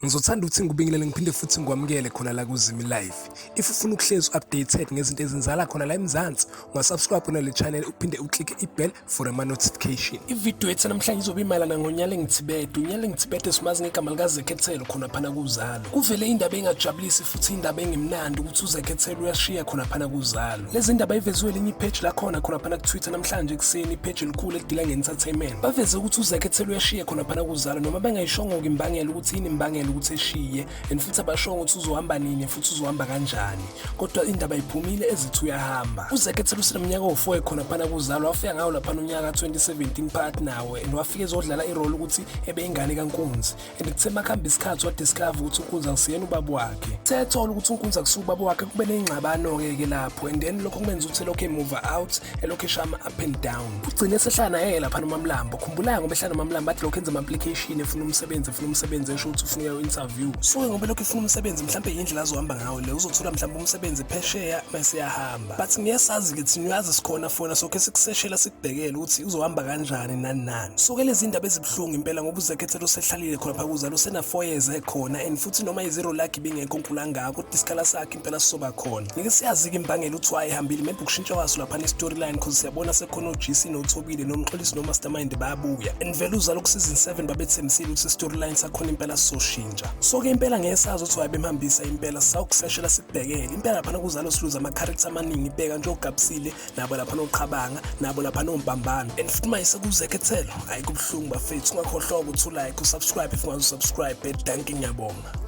Ngizothanda ukuthi ngikubingelele ngiphinde futhi ngikwamukele khona la kuZimi Live. If ufuna ukuhlezi updated ngezinto ezenzakala khona la eMzansi, ungasubscribe khona le channel uphinde uclicke i-bell for ama notification. Ividiyo yethu namhlanje izobe imayelana ngoNyaleng Thibede. UNyaleng Thibede simazi ngegama likaZekhethelo khona phana kuZalo. Kuvele indaba engajabulisi futhi indaba engemnandi ukuthi uZekhethelo uyashiya khona phana kuZalo. Lezi ndaba iveziwe elinye ipage lakhona khona phana kuTwitter namhlanje ekuseni, ipage elikhulu elidila nge-entertainment. Baveze ukuthi uZekhethelo uyashiya khona phana kuZalo noma bengayishongo-ke imbangela ukuthi yini imbangela ukuthi eshiye and futhi abashongo ukuthi uzohamba nini futhi uzohamba kanjani, kodwa indaba iphumile ezithi uyahamba. UZekhethelo useneminyaka owu-4 ekhona phana kuZalo, wafika ngawo laphana unyaka ka-2017 phakathi nawo and wafika ezodlala irole ukuthi ebeyingane kaNkunzi. And kuthe makuhamba isikhathi wadiscover ukuthi uNkunzi akusiyena ubaba wakhe. Sethola ukuthi uNkunzi akusiye ubaba wakhe, kube ney'ngxabano-ke ke lapho and then lokho kumenza ukuthi elokhu emuva out, elokhu eshaya ama-up and down. Ugcine esehlala naye laphana uMamlambo. Khumbulayo ngoba ehlala noMamlambo athi lokhu enza ama-application, efuna umsebenzi, efuna umsebenzi, esho ukuthi ufuna ukuya interview. Suke ngoba elokhu efuna umsebenzi, mhlampe yindlela azohamba ngayo le, uzothola mhlampe umsebenzi phesheya mase eyahamba. But ngiyasazi-ke thina, uyazi sikhona fona sokhe sikuseshela sikubhekele ukuthi uzohamba kanjani nani nani. Suke lezi ndaba ezibuhlungu impela ngoba uZekhethelo usehlalile khona phaka uZalo, usena 4 years ekhona and futhi noma izero lakhe ibingekho nkulu kangako, kodwa isikhala sakhe impela sizoba khona. Ngeke siyazi-ke imbangela ukuthi wayehambile, maybe ukushintsha kwaso laphana i-storyline cause siyabona sekhona o-GC noThobile noMxolisi noMastermind bayabuya. And vele uZalo ku-season 7 babethembisile ukuthi i-storyline sakhona impela sizoshintsha. So-ke impela ngeke sazi ukuthi wayebemhambisa impela, sawukuseshela sikubhekele. Impela laphana kuZalo siluza ama-character amaningi, ibheka nje oGabsile nabo laphana oqhabanga nabo laphana ompambano and futhi uma isekuzekhethelo, hayi kubuhlungu bafethu. Ungakhohlwa ukuthi ulike, usubscribe if ungazusubscribe. Dankie, ngiyabonga.